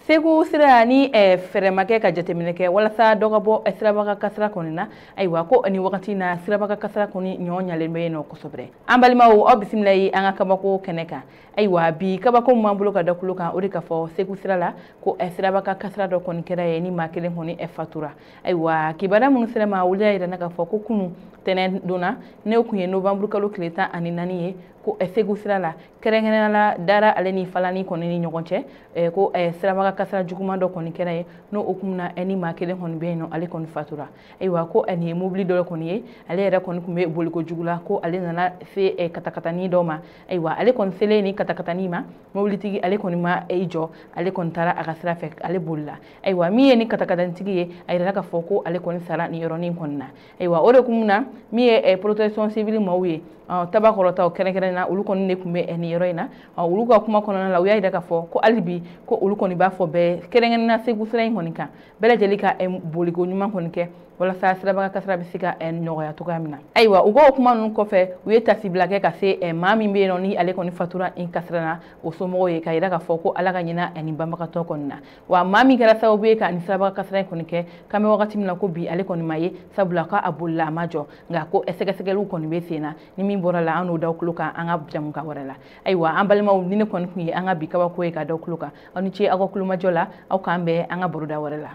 Segu sira ni fɛɛrɛ ma kɛ ka jateminɛ kɛ walasa dɔ ka bɔ sirabaga kasara kɔni na. Ayiwa, ko ni wagati na sirabaga kasara kɔni ɲɔ ɲalen bɛ yen nɔ kosɛbɛ. An balimaw, aw bisimila ye an ka kabako kɛnɛ kan. Ayiwa, bi kabako min b'an bolo ka da kulo kan, o de ka fɔ Segu sira la ko sirabaga kasara dɔ kɔni kɛra yen ni maa kelen kɔni fatura. Ayiwa, kibaruya minnu sera ma, olu y'a yira k'a fɔ ko kunu tɛnɛn donna, n'o kun ye novembre kalo tile 14 ye, ko Segu sira la, kɛrɛnkɛrɛnnenya la Dara ale ni Falani kɔni ni ɲɔgɔn cɛ, ko sirabaga kasara juguman dɔ kɔni kɛra yen, n'o hukumu na ni maa kelen kɔni bɛ yen nɔ, ale kɔni fatura. Ayiwa, ko nin ye mobili dɔ kɔni ye, ale yɛrɛ kɔni tun bɛ boliko jugu la, ko ale nana se katakatani dɔ ma. Ayiwa, ale kɔni selen ni katakatani ma, mobilitigi ale kɔni ma i jɔ, ale kɔni taara a ka sira fɛ, ale bolila. Ayiwa, min ye ni katakatanitigi ye, a yirala k'a fɔ ko ale kɔni sara nin yɔrɔnin kɔni na. Ayiwa, o de kun na min ye protection civile maaw ye, tabakɔrɔtaw kɛrɛnkɛrɛnnen na, olu kɔni de tun bɛ nin yɔrɔ in na. Olu ka kuma kɔnɔna la, u y'a yira k'a fɔ ko hali bi ko olu kɔni b'a fɔ bɛɛ, kɛrɛnkɛrɛnnen na Segu sira in kɔni kan, bɛɛ lajɛlen ka boliko ɲuman kɔni kɛ walasa sirabaga kasara bɛ se ka nɔgɔya cogoya min na. Ayiwa, u k'o kuma ninnu kɔfɛ, u ye tasibila kɛ ka se maa min bɛ yen nɔ ni ale kɔni fatura in kasara na, o somɔgɔw ye, ka yira k'a fɔ ko Ala ka ɲina nin banbagatɔ kɔni na. Wa maa min kɛra sababu ye ka nin sirabaga kasara in kɔni kɛ, k'an bɛ wagati min na ko bi, ale kɔni ma ye, sabula k'a bolila, a ma jɔ. Nka ko sɛgɛsɛgɛliw kɔni bɛ sen na, ni min bɔra la, an n'o da tulo kan an ka jamukan wɛrɛ la. Ayiwa, an balimaw, ni ne kɔni tun ye an ka bi kabako ye ka da tulo kan. Aw ni ce aw ka kulomajɔ la, aw k'an bɛn an ka baroda wɛrɛ la.